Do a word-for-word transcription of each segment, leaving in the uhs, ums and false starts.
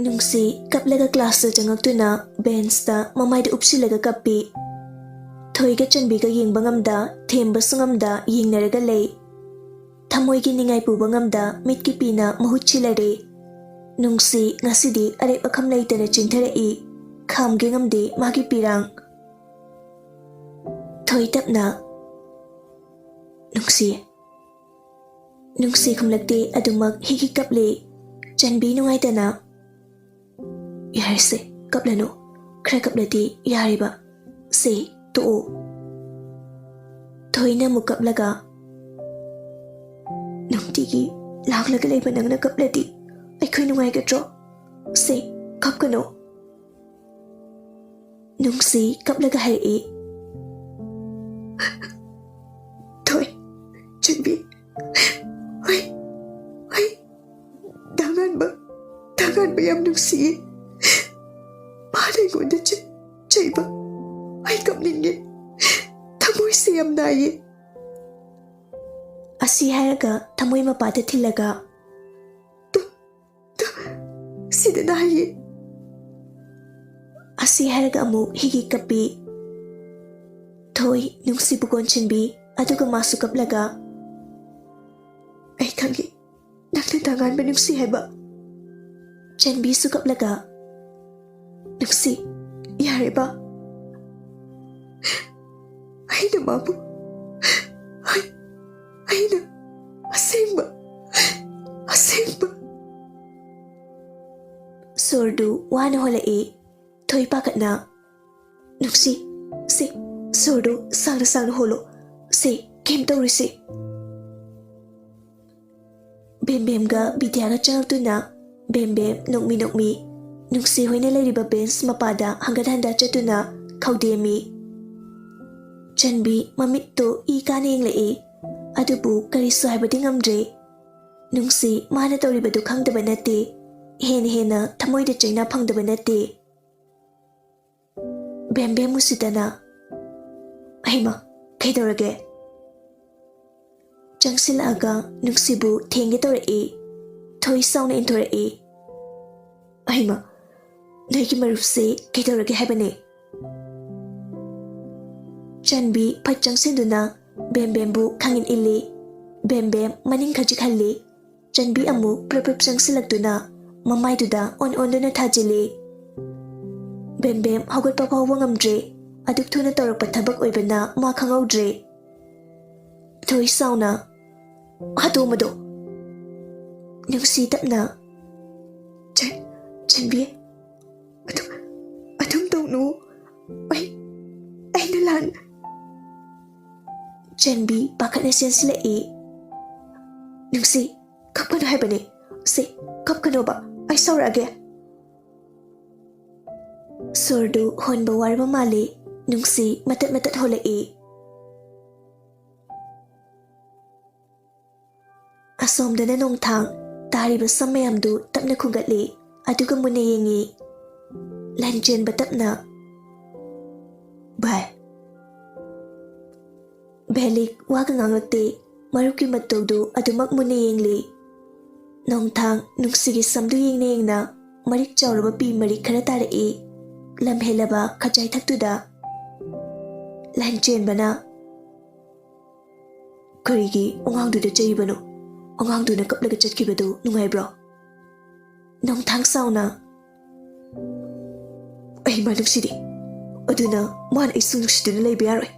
ꯅꯨꯡꯁꯤ ꯀꯞꯂꯒ ꯀ꯭ꯂꯥꯁꯇ ꯆꯪꯉꯛꯇꯨꯅ ꯕꯦꯟꯁꯇ ꯃꯃꯥꯏꯗ ꯎꯞꯁꯤꯜꯂꯒ ꯀꯞꯄꯤ꯫ ꯊꯣꯏꯒ ꯆꯟꯕꯤꯒ ꯌꯦꯡꯕ ꯉꯝꯗ, ꯊꯦꯝꯕꯁꯨ ꯉꯝꯗ ꯌꯦꯡꯅꯔꯒ ꯂꯩ꯫ ꯊꯃꯣꯏꯒꯤ ꯅꯤꯡꯉꯥꯏ ꯄꯨꯕ ꯉꯝꯗ ꯃꯤꯠꯀꯤ ꯄꯤꯅ ꯃꯍꯨꯠ ꯁꯤꯜꯂꯔꯦ꯫ ꯅꯨꯡꯁꯤ ꯉꯁꯤꯗꯤ ꯑꯔꯦꯞ ꯑꯈꯝ ꯂꯩꯇꯅ ꯆꯤꯟꯊꯔꯛꯏ꯫ ꯈꯥꯝꯒꯦ ꯉꯝꯗꯦ ꯃꯥꯒꯤ ꯄꯤꯔꯥꯡ꯫ ꯊꯣꯏ ꯇꯞꯅ, "ꯅꯨꯡꯁꯤ?" ꯅꯨꯡꯁꯤ ꯈꯨꯝꯂꯛꯇꯦ, ꯑꯗꯨꯃꯛ ꯍꯤꯒꯤ ꯀꯞꯂꯦ꯫ ꯆꯟꯕꯤ ꯅꯨꯡꯉꯥꯏꯇꯅ, "ꯌꯥꯔꯦꯁꯦ, ꯀꯞꯂꯅꯨ꯫ ꯈꯔ ꯀꯞꯂꯗꯤ ꯌꯥꯔꯤꯕ꯫ ꯁꯦ, ꯇꯣꯛꯑꯣ꯫" ꯊꯣꯏꯅ ꯑꯃꯨꯛ ꯀꯞꯂꯒ, "ꯅꯨꯡꯇꯤꯒꯤ ꯂꯥꯛꯂꯒ ꯂꯩꯕ ꯅꯪꯅ ꯀꯞꯂꯗꯤ ꯑꯩꯈꯣꯏ ꯅꯨꯡꯉꯥꯏꯒꯗ꯭ꯔꯣ? ꯁꯦ, ꯀꯞꯀꯅꯨ꯫" ꯅꯨꯡꯁꯤ ꯀꯞꯂꯒ ꯍꯥꯏꯔꯛꯏ, "ꯊꯣꯏ, ꯆꯟꯕꯤ, ꯑꯩ, ꯑꯩ, ꯗꯥ ꯉꯥꯟꯕ, ꯗꯥ ꯉꯥꯟꯕ ꯌꯥꯝ ꯅꯨꯡꯁꯤꯌꯦ꯫ ꯃꯥꯅ ꯑꯩꯉꯣꯟꯗ ꯆꯩ-, ꯆꯩꯕ꯫ ꯑꯩ ꯀꯞꯅꯤꯡꯉꯦ꯫ ꯊꯃꯣꯏꯁꯦ ꯌꯥꯝ ꯅꯥꯏꯌꯦ꯫" ꯑꯁꯤ ꯍꯥꯏꯔꯒ ꯊꯃꯣꯏ ꯃꯄꯥꯗ ꯊꯤꯜꯂꯒ, "ꯇꯨ, ꯇꯨ, ꯁꯤꯗ ꯅꯥꯏꯌꯦ꯫" ꯑꯁꯤ ꯍꯥꯏꯔꯒ ꯑꯃꯨꯛ ꯍꯤꯒꯤ ꯀꯞꯄꯤ꯫ ꯊꯣꯏ ꯅꯨꯡꯁꯤꯕꯨ ꯀꯣꯟꯁꯤꯟꯕꯤ, ꯑꯗꯨꯒ ꯃꯥꯁꯨ ꯀꯞꯂꯒ, "ꯑꯩ ꯈꯪꯏ, ꯅꯪꯅ ꯗꯥ ꯉꯥꯟꯕ ꯅꯨꯡꯁꯤ ꯍꯥꯏꯕ꯫" ꯆꯟꯕꯤꯁꯨ ꯀꯞꯂꯒ, "ꯅꯨꯡꯁꯤ, ꯌꯥꯔꯦꯕ꯫ ꯑꯩꯅ ꯃꯥꯕꯨ, ꯑꯩ, ꯑꯩꯅ ꯑꯁꯦꯡꯕ, ꯑꯁꯦꯡꯕ꯫" ꯁꯣꯔꯗꯨ ꯋꯥꯅ ꯍꯣꯜꯂꯛꯏ꯫ ꯊꯣꯏ ꯄꯥꯈꯠꯅ, "ꯅꯨꯡꯁꯤ, ꯁꯦ, ꯁꯣꯔꯗꯨ ꯁꯥꯡꯅ ꯁꯥꯡꯅ ꯍꯣꯜꯂꯣ꯫ ꯁꯦ, ꯀꯩꯝ ꯇꯧꯔꯣꯏꯁꯦ꯫" ꯕꯦꯝꯕꯦꯝꯒ ꯕꯤꯗ꯭ꯌꯥꯒ ꯆꯪꯉꯛꯇꯨꯅ ꯕꯦꯝꯕꯦꯝ ꯅꯣꯛꯃꯤ ꯅꯣꯛꯃꯤ ꯅꯨꯡꯁꯤ ꯍꯣꯏꯅ ꯂꯩꯔꯤꯕ ꯕꯦꯟꯁ ꯃꯄꯥꯗ ꯍꯪꯒꯠ ꯍꯟꯗ ꯆꯠꯇꯨꯅ ꯈꯧꯗꯦꯝꯃꯤ꯫ ꯆꯟꯕꯤ ꯃꯃꯤꯠꯇꯨ ꯏ ꯀꯥꯅ ꯌꯦꯡꯂꯛꯏ, ꯑꯗꯨꯕꯨ ꯀꯔꯤꯁꯨ ꯍꯥꯏꯕꯗꯤ ꯉꯝꯗ꯭ꯔꯦ꯫ ꯅꯨꯡꯁꯤ ꯃꯥꯅ ꯇꯧꯔꯤꯕꯗꯨ ꯈꯪꯗꯕ ꯅꯠꯇꯦ, ꯍꯦꯟꯅ ꯍꯦꯟꯅ ꯊꯃꯣꯏꯗ ꯆꯩꯅꯥ ꯐꯪꯗꯕ ꯅꯠꯇꯦ꯫ ꯕꯦꯝꯕꯦꯝ ꯎꯁꯤꯠꯇꯅ, "ꯍꯩꯃ, ꯀꯩꯗꯧꯔꯒꯦ?" ꯆꯪꯁꯤꯜꯂꯛꯑꯒ ꯅꯨꯡꯁꯤꯕꯨ ꯊꯦꯡꯒꯦ ꯇꯧꯔꯛꯏ꯫ ꯊꯣꯏ ꯁꯥꯎꯅ ꯏꯟꯊꯣꯔꯛꯏ, "ꯍꯩꯃ, ꯅꯣꯏꯒꯤ ꯃꯔꯨꯞꯁꯦ ꯀꯩꯗꯧꯔꯒꯦ ꯍꯥꯏꯕꯅꯦ?" ꯆꯟꯕꯤ ꯐꯠ ꯆꯪꯁꯤꯟꯗꯨꯅ ꯕꯦꯝꯕꯦꯝꯕꯨ ꯈꯪꯏꯟ ꯏꯜꯂꯤ꯫ ꯕꯦꯝꯕꯦꯝ ꯃꯅꯤꯡ ꯈꯖꯤꯛ ꯍꯜꯂꯤ꯫ ꯆꯟꯕꯤ ꯑꯃꯨꯛ ꯄ꯭ꯔꯞ ꯄ꯭ꯔꯞ ꯆꯪꯁꯤꯜꯂꯛꯇꯨꯅ ꯃꯃꯥꯏꯗꯨꯗ ꯑꯣꯟ ꯑꯣꯟꯗꯨꯅ ꯊꯥꯖꯤꯜꯂꯤ꯫ ꯕꯦꯝꯕꯦꯝ ꯍꯧꯒꯠꯄ ꯐꯥꯎꯕ ꯉꯝꯗ꯭ꯔꯦ꯫ ꯑꯗꯨꯛ ꯊꯨꯅ ꯇꯧꯔꯛꯄ ꯊꯕꯛ ꯑꯣꯏꯕꯅ ꯃꯥ ꯈꯪꯍꯧꯗ꯭ꯔꯦ꯫ ꯊꯣꯏ ꯁꯥꯎꯅ, "ꯍꯥꯠꯇꯣꯛꯑꯣ ꯃꯗꯣ!" ꯅꯨꯡꯁꯤ ꯇꯞꯅ, "ꯆꯟ-, ꯆꯟꯕꯤ, ꯑꯗꯨꯝ, ꯑꯗꯨꯝ ꯇꯧꯅꯨ꯫ ꯑꯩ, ꯑꯩꯅ ꯂꯥꯟ-" ꯆꯟꯕꯤ ꯄꯥꯈꯠꯅ ꯆꯦꯟꯁꯤꯜꯂꯛꯏ꯫ "ꯅꯨꯡꯁꯤ, ꯀꯞꯀꯅꯨ ꯍꯥꯏꯕꯅꯦ꯫ ꯁꯦ, ꯀꯞꯀꯅꯣꯕ, ꯑꯩ ꯁꯥꯎꯔꯛꯑꯒꯦ꯫" ꯁꯣꯔꯗꯨ ꯍꯣꯟꯕ ꯋꯥꯔꯕ ꯃꯥꯜꯂꯤ꯫ ꯅꯨꯡꯁꯤ ꯃꯇꯠ ꯃꯇꯠ ꯍꯣꯜꯂꯛꯏ꯫ ꯑꯁꯣꯝꯗꯅ ꯅꯣꯡꯊꯥꯡ ꯇꯥꯔꯤꯕ ꯁꯝ ꯃꯌꯥꯝꯗꯨ ꯇꯞꯅ ꯈꯨꯝꯒꯠꯂꯤ, ꯑꯗꯨꯒ ꯃꯨꯟꯅ ꯌꯦꯡꯉꯤ꯫ ꯂꯥꯟꯆꯦꯟꯕ ꯇꯞꯅ, "ꯚꯥꯏ꯫" ꯚꯦꯂꯤꯛ ꯋꯥꯒ ꯉꯥꯡꯂꯛꯇꯦ꯫ ꯃꯔꯨꯞꯀꯤ ꯃꯇꯧꯗꯨ ꯑꯗꯨꯃꯛ ꯃꯨꯟꯅ ꯌꯦꯡꯂꯤ꯫ ꯅꯣꯡꯊꯥꯡ ꯅꯨꯡꯁꯤꯒꯤ ꯁꯝꯗꯨ ꯌꯦꯡꯅ ꯌꯦꯡꯅ ꯃꯔꯤꯛ ꯆꯥꯎꯔꯕ ꯄꯤ ꯃꯔꯤꯛ ꯈꯔ ꯇꯥꯔꯛꯏ꯫ ꯂꯝ ꯍꯦꯜꯂꯕ ꯈꯖꯥꯏ ꯊꯛꯇꯨꯗ꯫ ꯂꯥꯟꯆꯦꯟꯕꯅ, "ꯀꯔꯤꯒꯤ ꯑꯉꯥꯡꯗꯨꯗ ꯆꯩꯕꯅꯣ? ꯑꯉꯥꯡꯗꯨꯅ ꯀꯞꯂꯒ ꯆꯠꯈꯤꯕꯗꯨ ꯅꯨꯡꯉꯥꯏꯕ꯭ꯔꯣ?" ꯅꯣꯡꯊꯥꯡ ꯁꯥꯎꯅ, "ꯑꯩ ꯃꯥ ꯅꯨꯡꯁꯤꯗꯦ꯫ ꯑꯗꯨꯅ ꯃꯥꯅ ꯑꯩꯁꯨ ꯅꯨꯡꯁꯤꯗꯨꯅ ꯂꯩꯕ ꯌꯥꯔꯣꯏ꯫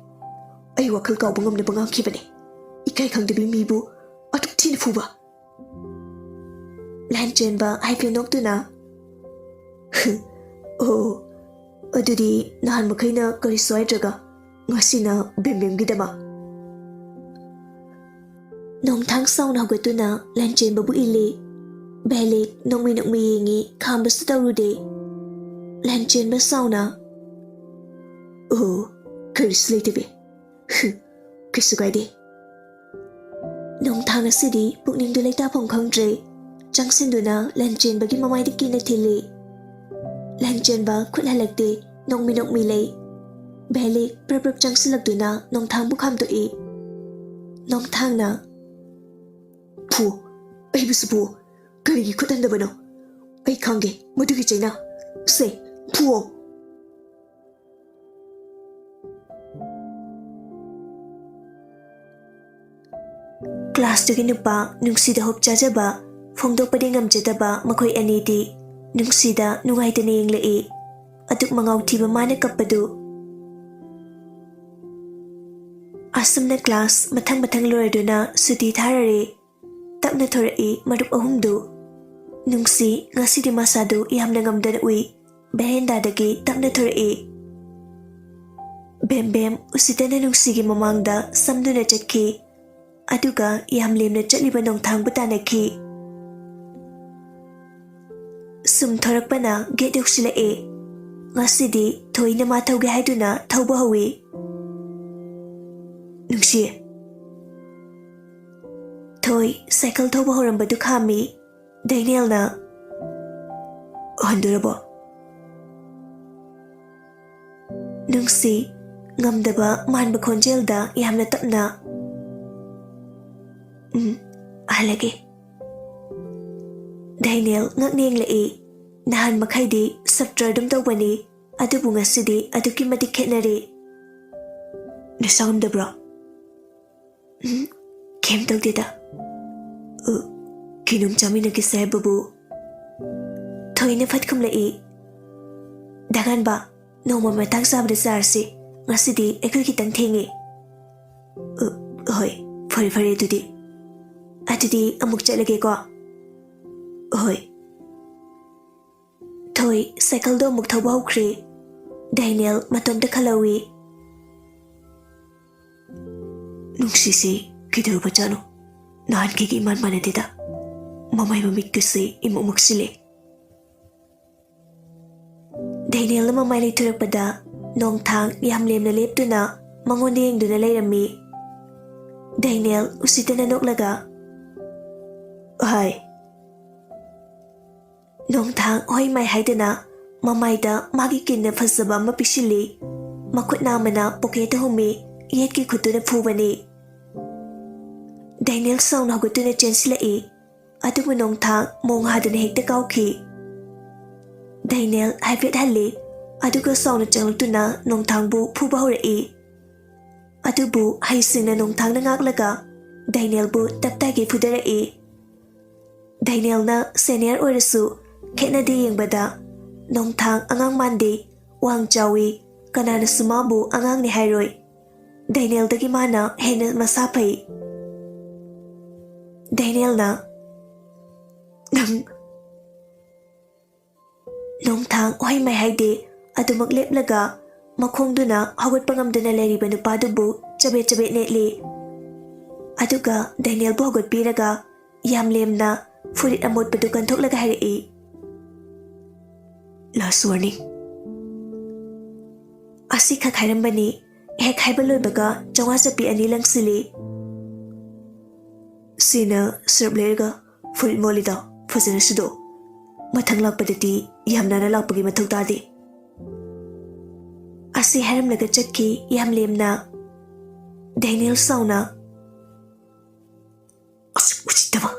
ꯑꯩ ꯋꯥꯈꯜ ꯀꯥꯎꯕ ꯉꯝꯅꯕ ꯉꯥꯡꯈꯤꯕꯅꯤ꯫ ꯏꯀꯥꯏ ꯈꯪꯗꯕꯤ ꯃꯤꯕꯨ ꯑꯗꯨꯛ ꯊꯤꯅ ꯐꯨꯕ꯫" ꯂꯥꯟꯆꯦꯟꯕ ꯍꯥꯏꯐꯦꯠ ꯅꯣꯛꯇꯨꯅ, "ꯑꯣ, ꯑꯗꯨꯗꯤ ꯅꯍꯥꯟ ꯃꯈꯩꯅ ꯀꯔꯤꯁꯨ ꯍꯥꯏꯗ꯭ꯔꯒ ꯉꯁꯤꯅ ꯕꯦꯝꯕꯦꯝꯒꯤꯗꯃꯛ?" ꯅꯣꯡꯊꯥꯡ ꯁꯥꯎꯅ ꯍꯧꯒꯠꯇꯨꯅ ꯂꯥꯟꯆꯦꯟꯕꯕꯨ ꯏꯜꯂꯤ꯫ ꯚꯦꯂꯤꯛ ꯅꯣꯡꯃꯤ ꯅꯣꯡꯃꯤ ꯌꯦꯡꯉꯤ, ꯈꯥꯝꯕꯁꯨ ꯇꯧꯔꯨꯗꯦ꯫ ꯂꯥꯟꯆꯦꯟꯕ ꯁꯥꯎꯅ, "ꯑꯣ, ꯀꯔꯤꯁꯨ ꯂꯩꯇꯕꯤ꯫ ꯍꯨꯝ, ꯀꯩꯁꯨ ꯀꯥꯏꯗꯦ꯫" ꯅꯣꯡꯊꯥꯡ ꯑꯁꯤꯗꯤ ꯄꯨꯛꯅꯤꯡꯗꯨ ꯂꯩꯇꯥꯐꯝ ꯈꯪꯗ꯭ꯔꯦ꯫ ꯆꯪꯁꯤꯟꯗꯨꯅ ꯂꯥꯟꯆꯦꯟꯕꯒꯤ ꯃꯃꯥꯏꯗ ꯀꯤꯅ ꯊꯤꯜꯂꯤ꯫ ꯂꯥꯟꯆꯦꯟꯕ ꯈꯨꯠ ꯍꯜꯂꯛꯇꯦ, ꯅꯣꯡꯃꯤ ꯅꯣꯡꯃꯤ ꯂꯩ꯫ ꯚꯦꯂꯤꯛ ꯄ꯭ꯔꯞ ꯄ꯭ꯔꯞ ꯆꯪꯁꯤꯜꯂꯛꯇꯨꯅ ꯅꯣꯡꯊꯥꯡꯕꯨ ꯈꯥꯝꯗꯣꯛꯏ꯫ ꯅꯣꯡꯊꯥꯡꯅ, "ꯐꯨ, ꯑꯩꯕꯨꯁꯨ ꯐꯨ꯫ ꯀꯔꯤꯒꯤ ꯈꯨꯠ ꯍꯟꯗꯕꯅꯣ? ꯑꯩ ꯈꯪꯒꯦ ꯃꯗꯨꯒꯤ ꯆꯩꯅꯥ꯫ ꯁꯦ, ꯐꯨꯑꯣ꯫ ꯀ꯭ꯂꯥꯁꯇꯨꯒꯤ ꯅꯨꯄꯥ ꯅꯨꯡꯁꯤꯗ ꯍꯣꯞ ꯆꯥꯖꯕ ꯐꯣꯡꯗꯣꯛꯄꯗꯤ ꯉꯝꯖꯗꯕ ꯃꯈꯣꯏ ꯑꯅꯤꯗꯤ ꯅꯨꯡꯁꯤꯗ ꯅꯨꯡꯉꯥꯏꯇꯅ ꯌꯦꯡꯂꯛꯏ꯫ ꯑꯗꯨꯛ ꯃꯉꯥꯎ ꯊꯤꯕ ꯃꯥꯅ ꯀꯞꯄꯗꯨ꯫ ꯑꯁꯨꯝꯅ ꯀ꯭ꯂꯥꯁ ꯃꯊꯪ ꯃꯊꯪ ꯂꯣꯏꯔꯗꯨꯅ ꯁꯨꯇꯤ ꯊꯥꯔꯔꯦ꯫ ꯇꯞꯅ ꯊꯣꯔꯛꯏ ꯃꯔꯨꯞ ꯑꯍꯨꯝꯗꯨ꯫ ꯅꯨꯡꯁꯤ ꯉꯁꯤꯗꯤ ꯃꯁꯥꯗꯨ ꯌꯥꯝꯅ ꯉꯝꯗꯅ ꯎꯏ꯫ ꯚꯦꯔꯦꯟꯗꯥꯗꯒꯤ ꯇꯞꯅ ꯊꯣꯔꯛꯏ꯫ ꯕꯦꯝ ꯕꯦꯝ ꯎꯁꯤꯇꯅ ꯅꯨꯡꯁꯤꯒꯤ ꯃꯃꯥꯡꯗ ꯁꯝꯗꯨꯅ ꯆꯠꯈꯤ꯫ ꯑꯗꯨꯒ ꯌꯥꯝ ꯂꯦꯝꯅ ꯆꯠꯂꯤꯕ ꯅꯣꯡꯊꯥꯡꯕꯨ ꯇꯥꯟꯅꯈꯤ꯫ ꯁꯨꯝ ꯊꯣꯔꯛꯄꯅ ꯒꯦꯠ ꯌꯧꯁꯤꯜꯂꯛꯑꯦ꯫ ꯉꯁꯤꯗꯤ ꯊꯣꯏꯅ ꯃꯥ ꯊꯧꯒꯦ ꯍꯥꯏꯗꯨꯅ ꯊꯧꯕ ꯍꯧꯏ꯫ ꯅꯨꯡꯁꯤ꯫ ꯊꯣꯏ ꯁꯥꯏꯀꯜ ꯊꯧꯕ ꯍꯧꯔꯝꯕꯗꯨ ꯈꯥꯝꯃꯤ꯫ ꯗꯦꯅꯤꯌꯦꯜꯅ, "ꯍꯟꯗꯣꯔꯕꯣ?" ꯅꯨꯡꯁꯤ ꯉꯝꯗꯕ ꯃꯥꯟꯕ ꯈꯣꯟꯖꯦꯜꯗ ꯌꯥꯝꯅ ꯇꯞꯅ, "ꯎꯝ, ꯍꯜꯂꯒꯦ꯫" ꯗꯦꯅꯤꯌꯦꯜ ꯉꯛꯅ ꯌꯦꯡꯂꯛꯏ꯫ ꯅꯍꯥꯟ ꯃꯈꯩꯗꯤ ꯁꯞꯇ꯭ꯔ ꯑꯗꯨꯝ ꯇꯧꯕꯅꯤ, ꯑꯗꯨꯕꯨ ꯉꯁꯤꯗꯤ ꯑꯗꯨꯛꯀꯤ ꯃꯇꯤꯛ ꯈꯦꯠꯅꯔꯦ꯫ "ꯅꯁꯥ ꯉꯝꯗꯕ꯭ꯔꯣ?" "ꯎꯝ, ꯀꯩꯝ ꯇꯧꯗꯦꯗ꯫" "ꯎ, ꯀꯩꯅꯣꯝ ꯆꯥꯃꯤꯟꯅꯈꯤꯁꯦ ꯍꯥꯏꯕꯕꯨ?" ꯊꯣꯏꯅ ꯐꯠ ꯈꯨꯝꯂꯛꯏ꯫ "ꯗꯥ ꯉꯥꯟꯕ, ꯅꯣꯡꯃ ꯃꯇꯥꯡ ꯆꯥꯕꯗ ꯆꯥꯔꯁꯤ꯫ ꯉꯁꯤꯗꯤ ꯑꯩꯈꯣꯏ ꯈꯤꯇꯪ ꯊꯦꯡꯉꯦ꯫" "ꯎ, ꯍꯣꯏ, ꯐꯔꯦ ꯐꯔꯦ ꯑꯗꯨꯗꯤ꯫" "ꯑꯗꯨꯗꯤ ꯑꯃꯨꯛ ꯆꯠꯂꯒꯦꯀꯣ꯫" "ꯍꯣꯏ꯫" ꯊꯣꯏ ꯁꯥꯏꯀꯜꯗꯣ ꯑꯃꯨꯛ ꯊꯧꯕ ꯍꯧꯈ꯭ꯔꯦ꯫ ꯗꯦꯅꯤꯌꯦꯜ ꯃꯇꯣꯝꯇ ꯈꯜꯍꯧꯏ꯫ "ꯅꯨꯡꯁꯤꯁꯤ ꯀꯩꯗꯧꯔꯕꯖꯥꯠꯅꯣ? ꯅꯍꯥꯟꯈꯩꯒ ꯏꯃꯥꯟ ꯃꯥꯟꯅꯗꯦꯗ꯫ ꯃꯃꯥꯏ ꯃꯃꯤꯠꯀꯁꯦ ꯏꯃꯨꯛ ꯃꯨꯛꯁꯤꯜꯂꯦ꯫" ꯗꯦꯅꯤꯌꯦꯜꯅ ꯃꯃꯥꯏ ꯂꯩꯊꯣꯔꯛꯄꯗ ꯅꯣꯡꯊꯥꯡ ꯌꯥꯝ ꯂꯦꯝꯅ ꯂꯦꯞꯇꯨꯅ ꯃꯉꯣꯟꯗ ꯌꯦꯡꯗꯨꯅ ꯂꯩꯔꯝꯃꯤ꯫ ꯗꯦꯅꯤꯌꯦꯜ ꯎꯁꯤꯠꯇꯅ ꯅꯣꯛꯂꯒ, "ꯍꯥꯏ꯫" ꯅꯣꯡꯊꯥꯡ ꯍꯣꯏ ꯃꯥꯏ ꯍꯥꯏꯗꯅ ꯃꯃꯥꯏꯗ ꯃꯥꯒꯤ ꯀꯤꯟꯅ ꯐꯖꯕ ꯑꯃ ꯄꯤꯁꯤꯜꯂꯤ꯫ ꯃꯈꯨꯠ ꯅꯥꯝꯃꯅ ꯄꯣꯀꯦꯠꯇ ꯍꯨꯝꯃꯤ, ꯌꯦꯠꯀꯤ ꯈꯨꯠꯇꯨꯅ ꯐꯨꯕꯅꯤ꯫ ꯗꯦꯅꯤꯌꯦꯜ ꯁꯥꯎꯅ ꯍꯧꯒꯠꯇꯨꯅ ꯆꯦꯟꯁꯤꯜꯂꯛꯏ꯫ ꯑꯗꯨꯕꯨ ꯅꯣꯡꯊꯥꯡ ꯃꯣꯡ ꯍꯥꯗꯨꯅ ꯍꯦꯛꯇ ꯀꯥꯎꯈꯤ꯫ ꯗꯦꯅꯤꯌꯦꯜ ꯍꯥꯏꯐꯦꯠ ꯍꯜꯂꯤ, ꯑꯗꯨꯒ ꯁꯥꯎꯅ ꯆꯪꯂꯛꯇꯨꯅ ꯅꯣꯡꯊꯥꯡꯕꯨ ꯐꯨꯕ ꯍꯧꯔꯛꯏ꯫ ꯑꯗꯨꯕꯨ ꯍꯩꯁꯤꯡꯅ ꯅꯣꯡꯊꯥꯡꯅ ꯉꯥꯛꯂꯒ ꯗꯦꯅꯤꯌꯦꯜꯕꯨ ꯇꯞꯇꯥꯒꯤ ꯐꯨꯗꯔꯛꯏ꯫ ꯗꯦꯅꯤꯌꯦꯜꯅ ꯁꯦꯅꯤꯌꯔ ꯑꯣꯏꯔꯁꯨ ꯈꯦꯠꯅꯗꯦ ꯌꯦꯡꯕꯗ꯫ ꯅꯣꯡꯊꯥꯡ ꯑꯉꯥꯡ ꯃꯥꯟꯗꯦ, ꯋꯥꯡ ꯆꯥꯎꯏ, ꯀꯅꯥꯅꯁꯨ ꯃꯥꯕꯨ ꯑꯉꯥꯡꯅꯤ ꯍꯥꯏꯔꯣꯏ꯫ ꯗꯦꯅꯤꯌꯦꯜꯗꯒꯤ ꯃꯥꯅ ꯍꯦꯟꯅ ꯃꯁꯥ ꯐꯩ꯫ ꯗꯦꯅꯤꯌꯦꯜꯅ, "ꯅꯪ..." ꯅꯣꯡꯊꯥꯡ ꯍꯣꯏ ꯃꯥꯏ ꯍꯥꯏꯗꯦ, ꯑꯗꯨꯃꯛ ꯂꯦꯞꯂꯒ ꯃꯈꯣꯡꯗꯨꯅ ꯍꯧꯒꯠꯄ ꯉꯝꯗꯅ ꯂꯩꯔꯤꯕ ꯅꯨꯄꯥꯗꯨꯕꯨ ꯆꯕꯦꯠ ꯆꯕꯦꯠ ꯅꯦꯠꯂꯤ꯫ ꯑꯗꯨꯒ ꯗꯦꯅꯤꯌꯦꯜꯕꯨ ꯍꯧꯒꯠꯄꯤꯔꯒ ꯌꯥꯝ ꯂꯦꯝꯅ ꯐꯨꯔꯤꯠ ꯑꯃꯣꯠꯄꯗꯨ ꯀꯟꯊꯣꯛꯂꯒ ꯍꯥꯏꯔꯛꯏ, "Last warning꯫ ꯑꯁꯤꯈꯛ ꯍꯥꯏꯔꯝꯕꯅꯤ, ꯍꯦꯛ ꯍꯥꯏꯕ ꯂꯣꯏꯕꯒ ꯆꯥꯝꯃꯉꯥ ꯆꯞꯄꯤ ꯑꯅꯤ ꯂꯪꯁꯤꯜꯂꯤ꯫ ꯁꯤꯅ ꯁꯔꯞ ꯂꯩꯔꯒ ꯐꯨꯔꯤꯠ ꯃꯣꯠꯂꯤꯗꯣ ꯐꯖꯅ ꯁꯨꯗꯣꯛ꯫ ꯃꯊꯪ ꯂꯥꯛꯄꯗꯗꯤ ꯌꯥꯝ ꯅꯥꯟꯅ ꯂꯥꯛꯄꯒꯤ ꯃꯊꯧ ꯇꯥꯗꯦ꯫" ꯑꯁꯤ ꯍꯥꯏꯔꯝꯂꯒ ꯆꯠꯈꯤ ꯌꯥꯝ ꯂꯦꯝꯅ꯫ ꯗꯦꯅꯤꯌꯦꯜ ꯁꯥꯎꯅ, "ꯑꯁꯨꯛ ꯎꯁꯤꯠꯇꯕ!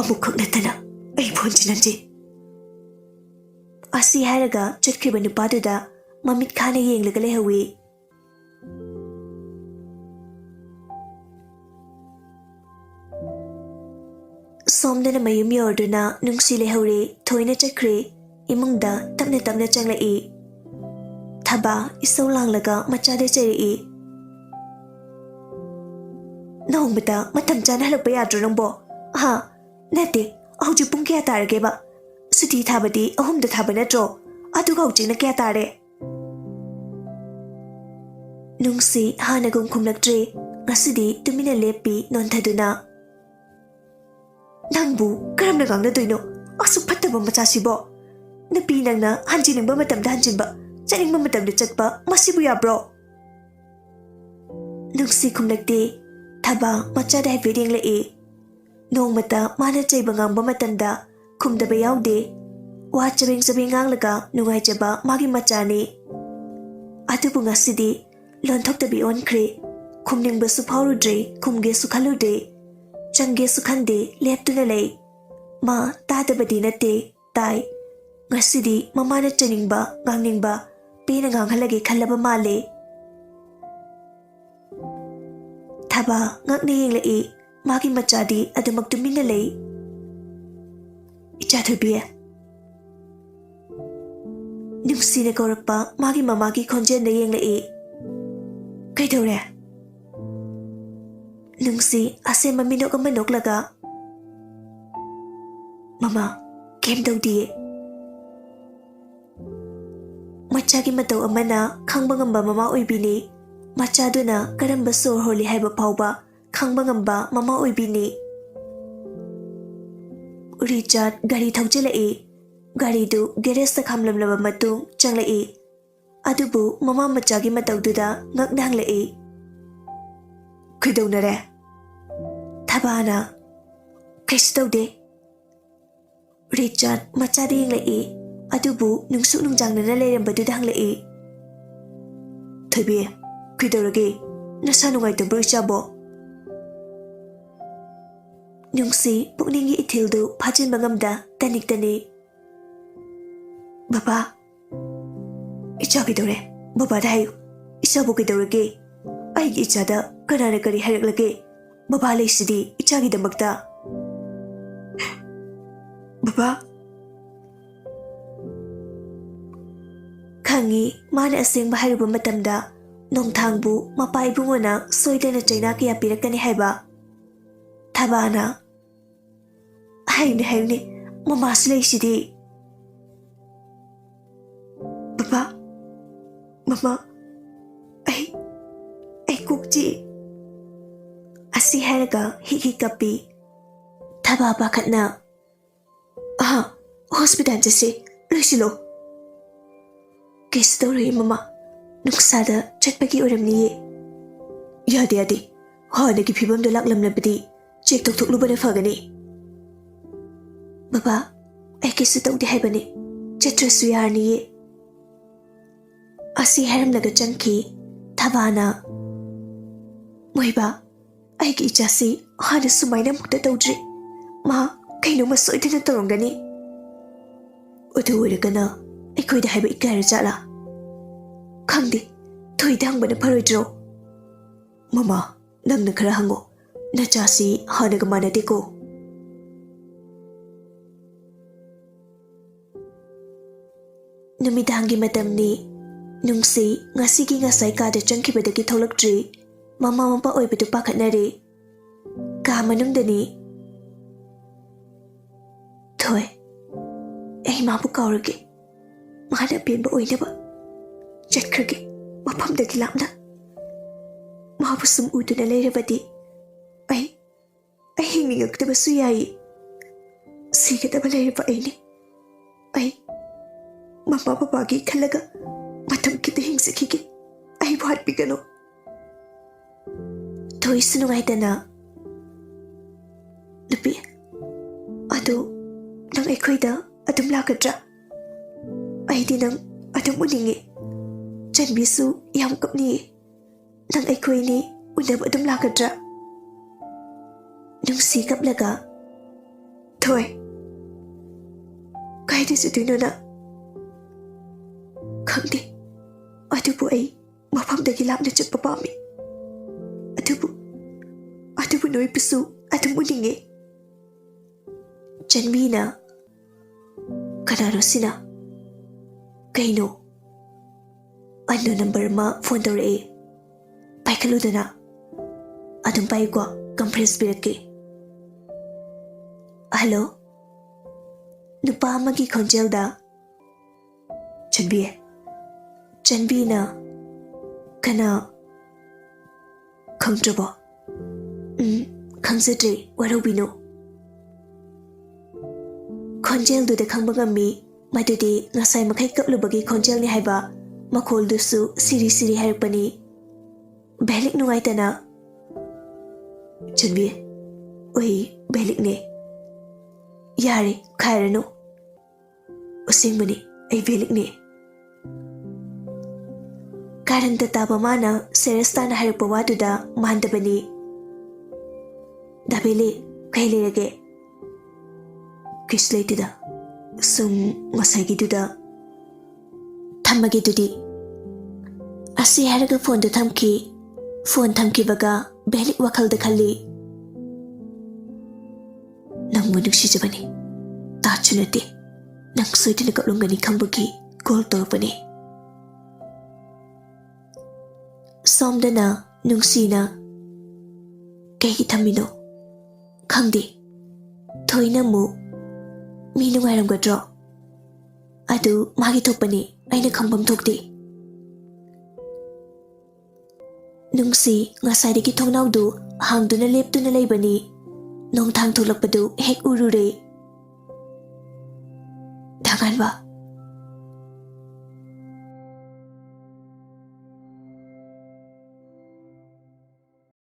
ꯑꯃꯨꯛꯈꯛ ꯅꯠꯇꯅ ꯑꯩ ꯐꯣꯟ ꯆꯤꯜꯍꯟꯗꯦ꯫" ꯑꯁꯤ ꯍꯥꯏꯔꯒ ꯆꯠꯈ꯭ꯔꯤꯕ ꯅꯨꯄꯥꯗꯨꯗ ꯃꯃꯤꯠ ꯈꯥꯅ ꯌꯦꯡꯂꯒ ꯂꯩꯍꯧꯏ꯫ ꯁꯣꯝꯗꯅ ꯃꯌꯨꯝ ꯌꯧꯔꯗꯨꯅ ꯅꯨꯡꯁꯤ ꯂꯩꯍꯧꯔꯦ, ꯊꯣꯏꯅ ꯆꯠꯈ꯭ꯔꯦ꯫ ꯏꯃꯨꯡꯗ ꯇꯞꯅ ꯇꯞꯅ ꯆꯪꯂꯛꯏ꯫ ꯊꯕꯥ ꯏꯁꯧ ꯂꯥꯡꯂꯒ ꯃꯆꯥꯗ ꯆꯩꯔꯛꯏ, "ꯅꯣꯡꯃꯇ ꯃꯇꯝ ꯆꯥꯅ ꯍꯜꯂꯛꯄ ꯌꯥꯗ꯭ꯔꯣ ꯅꯪꯕꯣ? ꯍꯥ? ꯅꯠꯇꯦ, ꯍꯧꯖꯤꯛ ꯄꯨꯡ ꯀꯌꯥ ꯇꯥꯔꯒꯦꯕ? ꯁꯨꯇꯤ ꯊꯥꯕꯗꯤ ꯑꯍꯨꯝꯗ ꯊꯥꯕ ꯅꯠꯇ꯭ꯔꯣ? ꯑꯗꯨꯒ ꯍꯧꯖꯤꯛꯅ ꯀꯌꯥ ꯇꯥꯔꯦ?" ꯅꯨꯡꯁꯤ ꯍꯥꯟꯅꯒꯨꯝ ꯈꯨꯝꯂꯛꯇ꯭ꯔꯦ꯫ ꯉꯁꯤꯗꯤ ꯇꯨꯃꯤꯟꯅ ꯂꯦꯞꯄꯤ ꯅꯣꯟꯊꯗꯨꯅ꯫ "ꯅꯪꯕꯨ ꯀꯔꯝꯅ ꯉꯥꯡꯅꯗꯣꯏꯅꯣ? ꯑꯁꯨꯛ ꯐꯠꯇꯕ ꯃꯆꯥꯁꯤꯕꯣ! ꯅꯨꯄꯤ ꯅꯪꯅ ꯍꯟꯖꯤꯟꯅꯤꯡꯕ ꯃꯇꯝꯗ ꯍꯟꯖꯤꯟꯕ, ꯆꯠꯅꯤꯡꯕ ꯃꯇꯝꯗ ꯆꯠꯄ, ꯃꯁꯤꯕꯨ ꯌꯥꯕ꯭ꯔꯣ?" ꯅꯨꯡꯁꯤ ꯈꯨꯝꯂꯛꯇꯦ꯫ ꯊꯕꯥ ꯃꯆꯥꯗ ꯍꯥꯏꯐꯦꯠ ꯌꯦꯡꯂꯛꯏ꯫ ꯅꯣꯡꯃꯇ ꯃꯥꯅ ꯆꯩꯕ ꯉꯥꯡꯕ ꯃꯇꯝꯗ ꯈꯨꯝꯗꯕ ꯌꯥꯎꯗꯦ꯫ ꯋꯥ ꯆꯕꯦꯡ ꯆꯕꯦꯡ ꯉꯥꯡꯂꯒ ꯅꯨꯡꯉꯥꯏꯖꯕ ꯃꯥꯒꯤ ꯃꯆꯥꯅꯤ꯫ ꯑꯗꯨꯕꯨ ꯉꯁꯤꯗꯤ ꯂꯣꯟꯊꯣꯛꯇꯕꯤ ꯑꯣꯟꯈ꯭ꯔꯦ꯫ ꯈꯨꯝꯅꯤꯡꯕꯁꯨ ꯐꯥꯎꯔꯨꯗ꯭ꯔꯦ, ꯈꯨꯝꯒꯦꯁꯨ ꯈꯜꯂꯨꯗꯦ꯫ ꯆꯪꯒꯦꯁꯨ ꯈꯟꯗꯦ, ꯂꯦꯞꯇꯨꯅ ꯂꯩ꯫ ꯃꯥ ꯇꯥꯗꯕꯗꯤ ꯅꯠꯇꯦ, ꯇꯥꯏ꯫ ꯉꯁꯤꯗꯤ ꯃꯃꯥꯅ ꯆꯩꯅꯤꯡꯕ, ꯉꯥꯡꯅꯤꯡꯕ ꯄꯦꯟꯅ ꯉꯥꯡꯍꯜꯂꯒꯦ ꯈꯜꯂꯕ ꯃꯥꯜꯂꯦ꯫ ꯊꯕꯥ ꯉꯛꯅ ꯌꯦꯡꯂꯛꯏ꯫ ꯃꯥꯒꯤ ꯃꯆꯥꯗꯤ ꯑꯗꯨꯃꯛ ꯇꯨꯃꯤꯟꯅ ꯂꯩ꯫ "ꯏꯆꯥ ꯊꯣꯏꯕꯤ꯫" ꯅꯨꯡꯁꯤꯅ ꯀꯧꯔꯛꯄ ꯃꯥꯒꯤ ꯃꯃꯥꯒꯤ ꯈꯣꯟꯖꯦꯜꯗ ꯌꯦꯡꯂꯛꯏ꯫ "ꯀꯩꯗꯧꯔꯦ?" ꯅꯨꯡꯁꯤ ꯑꯁꯦꯝꯕ ꯃꯤꯅꯣꯛ ꯑꯃ ꯅꯣꯛꯂꯒ, "ꯃꯃꯥ, ꯀꯩꯝ ꯇꯧꯗꯤꯌꯦ꯫" ꯃꯆꯥꯒꯤ ꯃꯇꯧ ꯑꯃꯅ ꯈꯪꯕ ꯉꯝꯕ ꯃꯃꯥ ꯑꯣꯏꯕꯤꯅꯤ꯫ ꯃꯆꯥꯗꯨꯅ ꯀꯔꯝꯕ ꯁꯣꯔ ꯍꯣꯜꯂꯤ ꯍꯥꯏꯕ ꯐꯥꯎꯕ ꯈꯪꯕ ꯉꯝꯕ ꯃꯃꯥ ꯑꯣꯏꯕꯤꯅꯤ꯫ ꯔꯤꯆꯥꯔꯗ ꯒꯥꯔꯤ ꯊꯧꯖꯤꯜꯂꯛꯏ꯫ ꯒꯥꯔꯤꯗꯨ ꯒꯦꯔꯦꯖꯇ ꯈꯥꯝꯂꯝꯂꯕ ꯃꯇꯨꯡ ꯆꯪꯂꯛꯏ꯫ ꯑꯗꯨꯕꯨ ꯃꯃꯥ ꯃꯆꯥꯒꯤ ꯃꯇꯧꯗꯨꯗ ꯉꯛꯅ ꯍꯪꯂꯛꯏ꯫ "ꯀꯩꯗꯧꯅꯔꯦ?" ꯊꯕꯥꯅ, "ꯀꯩꯁꯨ ꯇꯧꯗꯦ꯫" ꯔꯤꯆꯥꯔꯗ ꯃꯆꯥꯗ ꯌꯦꯡꯂꯛꯏ, ꯑꯗꯨꯕꯨ ꯅꯨꯡꯁꯨꯛ ꯅꯨꯡꯖꯥꯡꯅꯅ ꯂꯩꯔꯝꯕꯗꯨꯗ ꯍꯪꯂꯛꯏ꯫ "ꯊꯣꯏꯕꯤ, ꯀꯩꯗꯧꯔꯒꯦ? ꯅꯁꯥ ꯅꯨꯡꯉꯥꯏꯇꯕ꯭ꯔꯣ ꯏꯆꯥꯕꯣ?" ꯅꯨꯡꯁꯤ ꯄꯨꯛꯅꯤꯡꯒꯤ ꯏꯊꯤꯜꯗꯨ ꯐꯥꯖꯤꯟꯕ ꯉꯝꯗ ꯇꯅꯤꯛ ꯇꯅꯤꯛ꯫ "ꯕꯕꯥ꯫" "ꯏꯆꯥ ꯀꯩꯗꯧꯔꯦ? ꯕꯕꯥꯗ ꯍꯥꯏꯌꯨ꯫ ꯏꯆꯥꯕꯨ ꯀꯩꯗꯧꯔꯒꯦ? ꯑꯩꯒꯤ ꯏꯆꯥꯗ ꯀꯅꯥꯅ ꯀꯔꯤ ꯍꯥꯏꯔꯛꯂꯒꯦ? ꯕꯕꯥ ꯂꯩꯁꯤꯗꯤ ꯏꯆꯥꯒꯤꯗꯃꯛꯇ꯫" "ꯕꯕꯥ꯫" ꯈꯪꯉꯤ, ꯃꯥꯅ ꯑꯁꯦꯡꯕ ꯍꯥꯏꯔꯨꯕ ꯃꯇꯝꯗ ꯅꯣꯡꯊꯥꯡꯕꯨ ꯃꯄꯥ ꯏꯕꯨꯡꯉꯣꯅ ꯁꯣꯏꯗꯅ ꯆꯩꯅꯥ ꯀꯌꯥ ꯄꯤꯔꯛꯀꯅꯤ ꯍꯥꯏꯕ꯫ ꯊꯕꯥꯅ, "ꯍꯥꯏꯌꯨꯅꯦ, ꯍꯥꯏꯌꯨꯅꯦ, ꯃꯃꯥꯁꯨ ꯂꯩꯁꯤꯗꯤ꯫" "ꯕꯕꯥ, ꯃꯃꯥ, ꯑꯩ, ꯑꯩ ꯀꯣꯛ ꯆꯤꯛꯏ꯫" ꯑꯁꯤ ꯍꯥꯏꯔꯒ ꯍꯤꯛ ꯍꯤꯛ ꯀꯞꯄꯤ꯫ ꯊꯕꯥ ꯄꯥꯈꯠꯅ, "ꯑꯍꯥ, ꯍꯣꯁꯄꯤꯇꯥꯜ ꯆꯠꯁꯤ, ꯂꯣꯏꯁꯤꯜꯂꯣ꯫" "ꯀꯩꯁꯨ ꯇꯧꯔꯣꯏꯌꯦ ꯃꯃꯥ, ꯅꯨꯡꯁꯥꯗ ꯆꯠꯄꯒꯤ ꯑꯣꯏꯔꯝꯅꯤꯌꯦ꯫" "ꯌꯥꯗꯦ, ꯌꯥꯗꯦ, ꯍꯥꯟꯅꯒꯤ ꯐꯤꯕꯝꯗ ꯂꯥꯛꯂꯝꯂꯕꯗꯤ ꯆꯦꯛ ꯇꯧꯊꯣꯛꯂꯨꯕꯅ ꯐꯒꯅꯤ꯫" "ꯕꯕꯥ, ꯑꯩ ꯀꯩꯁꯨ ꯇꯧꯗꯦ ꯍꯥꯏꯕꯅꯤ, ꯆꯠꯇ꯭ꯔꯁꯨ ꯌꯥꯔꯅꯤꯌꯦ꯫" ꯑꯁꯤ ꯍꯥꯏꯔꯝꯂꯒ ꯆꯪꯈꯤ꯫ ꯊꯕꯥꯅ, "ꯃꯣꯏꯕꯥ, ꯑꯩꯒꯤ ꯏꯆꯥꯁꯤ ꯍꯥꯟꯅ ꯁꯨꯃꯥꯏꯅ ꯑꯃꯨꯛꯇ ꯇꯧꯗ꯭ꯔꯤ꯫ ꯃꯥ ꯀꯩꯅꯣꯝꯃ ꯁꯣꯏꯗꯅ ꯇꯧꯔꯝꯒꯅꯤ꯫" ꯑꯗꯨ ꯑꯣꯏꯔꯒꯅ ꯑꯩꯈꯣꯏꯗ ꯍꯥꯏꯕ ꯏꯀꯥꯏꯔ ꯖꯥꯠꯂꯥ? ꯈꯪꯗꯦ, ꯊꯣꯏꯗ ꯍꯪꯕꯅ ꯐꯔꯣꯏꯗ꯭ꯔꯣ? ꯃꯃꯥ, ꯅꯪꯅ ꯈꯔ ꯍꯪꯉꯣ꯫ ꯅꯆꯥꯁꯤ ꯍꯥꯟꯅꯒ ꯃꯥꯟꯅꯗꯦꯀꯣ꯫ ꯅꯨꯃꯤꯗꯥꯡꯒꯤ ꯃꯇꯝꯅꯤ꯫ ꯅꯨꯡꯁꯤ ꯉꯁꯤꯒꯤ ꯉꯁꯥꯏ ꯀꯥꯗ ꯆꯪꯈꯤꯕꯗꯒꯤ ꯊꯣꯛꯂꯛꯇ꯭ꯔꯤ꯫ ꯃꯃꯥ ꯃꯄꯥ ꯑꯣꯏꯕꯗꯨ ꯄꯥꯈꯠꯅꯔꯦ꯫ ꯀꯥ ꯃꯅꯨꯡꯗꯅꯤ꯫ ꯊꯣꯏ, ꯑꯩ ꯃꯥꯕꯨ ꯀꯥꯎꯔꯒꯦ꯫ ꯃꯥꯅ ꯑꯄꯦꯟꯕ ꯑꯣꯏꯅꯕ ꯆꯠꯈ꯭ꯔꯒꯦ, ꯃꯐꯝꯗꯒꯤ ꯂꯥꯞꯅ꯫ ꯃꯥꯕꯨ ꯁꯨꯝ ꯎꯗꯨꯅ ꯂꯩꯔꯕꯗꯤ ꯑꯩ, ꯑꯩ ꯍꯤꯡꯅꯤꯡꯉꯛꯇꯕꯁꯨ ꯌꯥꯏ꯫ ꯁꯤꯒꯗꯕ ꯂꯩꯔꯕ ꯑꯩꯅꯤ꯫ ꯑꯩ ꯃꯃꯥ ꯕꯕꯥꯒꯤ ꯈꯜꯂꯒ ꯃꯇꯝ ꯈꯤꯇ ꯍꯤꯡꯖꯈꯤꯒꯦ꯫ ꯑꯩꯕꯨ ꯍꯥꯠꯄꯤꯒꯅꯨ꯫ ꯊꯣꯏꯁꯨ ꯅꯨꯡꯉꯥꯏꯇꯅ, "ꯅꯨꯄꯤ, ꯑꯗꯨ ꯅꯪ ꯑꯩꯈꯣꯏꯗ ꯑꯗꯨꯝ ꯂꯥꯛꯀꯗ꯭ꯔꯥ? ꯑꯩꯗꯤ ꯅꯪ ꯑꯗꯨꯝ ꯎꯅꯤꯡꯉꯤ꯫ ꯆꯟꯕꯤꯁꯨ ꯌꯥꯝ ꯀꯞꯅꯤꯡꯉꯤ꯫ ꯅꯪ ꯑꯩꯈꯣꯏꯅꯤ ꯎꯅꯕ ꯑꯗꯨꯝ ꯂꯥꯛꯀꯗ꯭ꯔꯥ?" ꯅꯨꯡꯁꯤ ꯀꯞꯂꯒ, "ꯊꯣꯏ, ꯀꯥꯏꯗ ꯆꯠꯇꯣꯏꯅꯣ ꯅꯪ?" "ꯈꯪꯗꯦ, ꯑꯗꯨꯕꯨ ꯑꯩ ꯃꯐꯝꯗꯒꯤ ꯂꯥꯞꯅ ꯆꯠꯄ ꯄꯥꯝꯃꯤ꯫ ꯑꯗꯨꯕꯨ, ꯑꯗꯨꯕꯨ ꯅꯣꯏꯕꯨꯁꯨ ꯑꯗꯨꯝ ꯎꯅꯤꯡꯉꯦ꯫" ꯆꯟꯕꯤꯅ, "ꯀꯅꯥꯅꯣ ꯁꯤꯅ? ꯀꯩꯅꯣ?" ꯑꯟꯅꯣꯟ ꯅꯝꯕꯔ ꯑꯃ ꯐꯣꯟ ꯇꯧꯔꯛꯑꯦ꯫ ꯄꯥꯏꯈꯠꯂꯨꯗꯅ꯫ "ꯑꯗꯨꯝ ꯄꯥꯏꯌꯨꯀꯣ, ꯀꯟꯐ꯭ꯔꯦꯟꯁ ꯄꯤꯔꯛꯀꯦ꯫" "ꯍꯜꯂꯣ?" ꯅꯨꯄꯥ ꯑꯃꯒꯤ ꯈꯣꯟꯖꯦꯜꯗ꯫ "ꯆꯟꯕꯤ, ꯆꯟꯕꯤꯅ ꯀꯅꯥ ꯈꯪꯗ꯭ꯔꯕꯣ?" "ꯎꯝ, ꯈꯪꯖꯗ꯭ꯔꯦ, ꯋꯥꯔꯧꯕꯤꯅꯨ꯫" ꯈꯣꯟꯖꯦꯜꯗꯨꯗ ꯈꯪꯕ ꯉꯝꯃꯤ ꯃꯗꯨꯗꯤ ꯉꯁꯥꯏ ꯃꯈꯩ ꯀꯞꯂꯨꯕꯒꯤ ꯈꯣꯟꯖꯦꯜꯅꯤ ꯍꯥꯏꯕ꯫ ꯃꯈꯣꯜꯗꯨꯁꯨ ꯁꯤꯔꯤ ꯁꯤꯔꯤ ꯍꯥꯏꯔꯛꯄꯅꯤ꯫ ꯚꯦꯂꯤꯛ ꯅꯨꯡꯉꯥꯏꯇꯅ, "ꯆꯟꯕꯤ, ꯑꯩ ꯚꯦꯂꯤꯛꯅꯦ꯫ ꯌꯥꯔꯦ, ꯈꯥꯏꯔꯅꯨ꯫ ꯑꯁꯦꯡꯕꯅꯤ, ꯑꯩ ꯚꯦꯂꯤꯛꯅꯦ꯫" ꯀꯥꯔꯟꯇ ꯇꯥꯕ ꯃꯥꯅ ꯁꯦꯔꯤꯌꯁ ꯇꯥꯅ ꯍꯥꯏꯔꯛꯄ ꯋꯥꯗꯨꯗ ꯃꯥꯟꯗꯕꯅꯤ꯫ "ꯗꯥ ꯚꯦꯂꯤꯛ, ꯀꯩ ꯂꯩꯔꯒꯦ?" "ꯀꯩꯁꯨ ꯂꯩꯇꯦꯗ, ꯁꯨꯝ ꯉꯁꯥꯏꯒꯤꯗꯨꯗ ꯊꯝꯃꯒꯦ ꯑꯗꯨꯗꯤ꯫ ꯑꯁꯤ ꯍꯥꯏꯔꯒ ꯐꯣꯟꯗꯣ ꯊꯝꯈꯤ꯫ ꯐꯣꯟ ꯊꯝꯈꯤꯕꯒ ꯕꯦꯂꯤꯛ ꯋꯥꯈꯜꯗ ꯈꯜꯂꯤ, "ꯅꯪꯕꯨ ꯅꯨꯡꯁꯤꯖꯕꯅꯤ, ꯇꯥꯠꯁꯨ ꯅꯠꯇꯦ꯫ ꯅꯪ ꯁꯣꯏꯗꯅ ꯀꯞꯂꯝꯒꯅꯤ ꯈꯪꯕꯒꯤ ꯀꯣꯜ ꯇꯧꯔꯛꯄꯅꯤ꯫" ꯁꯣꯝꯗꯅ ꯅꯨꯡꯁꯤꯅ, "ꯀꯩꯒꯤ ꯊꯝꯃꯤꯅꯣ?" "ꯈꯪꯗꯦ꯫ ꯊꯣꯏꯅ ꯑꯃꯨꯛ ꯃꯤ ꯅꯨꯡꯉꯥꯏꯔꯝꯒꯗ꯭ꯔꯣ? ꯑꯗꯨ ꯃꯥꯒꯤ ꯊꯣꯛꯄꯅꯤ, ꯑꯩꯅ ꯈꯪꯐꯝ ꯊꯣꯛꯇꯦ꯫" ꯅꯨꯡꯁꯤ ꯉꯁꯥꯏꯗꯒꯤ ꯊꯣꯡꯅꯥꯎꯗꯨ ꯍꯥꯡꯗꯨꯅ ꯂꯦꯞꯇꯨꯅ ꯂꯩꯕꯅꯤ꯫ ꯅꯣꯡꯊꯥꯡ ꯊꯣꯛꯂꯛꯄꯗꯨ ꯍꯦꯛ ꯎꯔꯨꯔꯦ꯫ "ꯊꯥꯡꯒꯥꯟꯕ,